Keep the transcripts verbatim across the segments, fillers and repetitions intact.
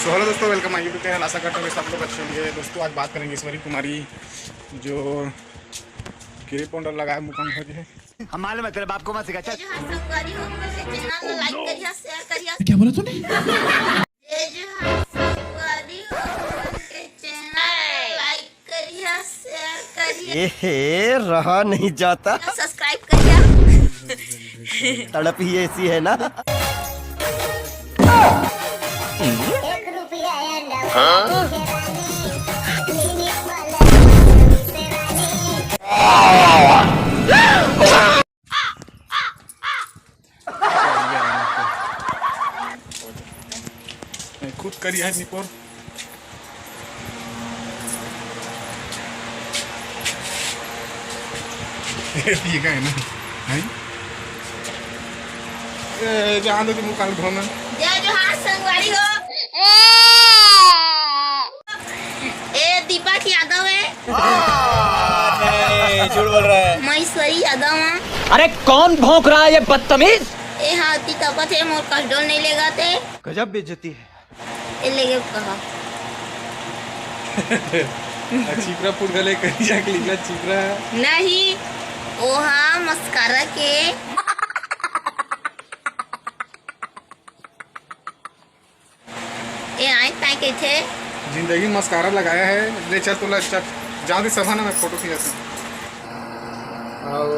So hello दोस्तों, welcome my YouTube channel। आशा करता हूँ कि सब लोग अच्छे होंगे। दोस्तों, आज बात करेंगे ईश्वरी कुमारी, जो क्रीम पाउडर लगाए मुखम हो गए। हम मालूम है, तेरे बाप को मत सिखा, चल। जो है संगवारी हो, हमर के चैनल ला लाइक करिया, शेयर करिया। क्या बोला तूने? ये जो है संगवारी हो, हमर के चैनल ला लाइक करिया, शेयर करिया। ए हे, रहा नहीं जाता। सब्सक्राइब करिया। तड़प ही ऐसी है ना। एक रुपया अंडा। हाँ? खुद करी है निपोर। ये का है ना, है? ए, जान दो, तुम काल घूमना। जय जोहार संगवारी हो। ए दीपक यादव है। नहीं, झूठ बोल रहा है। मैं ईश्वरी यादव हूँ। अरे कौन भौंक रहा है ये बदतमीज? ए हाँ, ती तपत है, मोर कसडोल नहीं लेगा ते। गजब बेइज्जती है। ए लेगे कहा। आ छिपरा फूट गले, करिया के निकला छिपरा। नहीं, ओहा मस्कारा के। ए आँय ताँय कहिथे। जिंदगी में मस्कारा लगाया है। ले चल तोला, चल, जाओ दे सभा ना, मैं फोटो खींचा था। और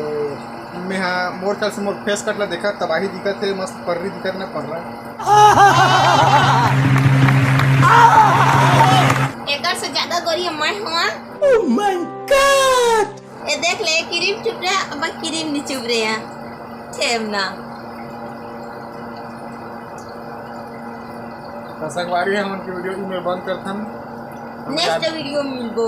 मैं हाँ, मोर ख्याल से मोर फेस कट ला देखा, तबाही दिखत है, मस्त पर्री दिखत ना, पर्रा। एकर से ज्यादा गोरी मैं हुआ। Oh my God! ए देख ले, क्रीम चुप रहे, अब क्रीम नहीं चुप रहे हैं। ठेम ना। तो संगवारी, हमन के वीडियो इमे बंद करथन। नेक्स्ट वीडियो में मिलबो।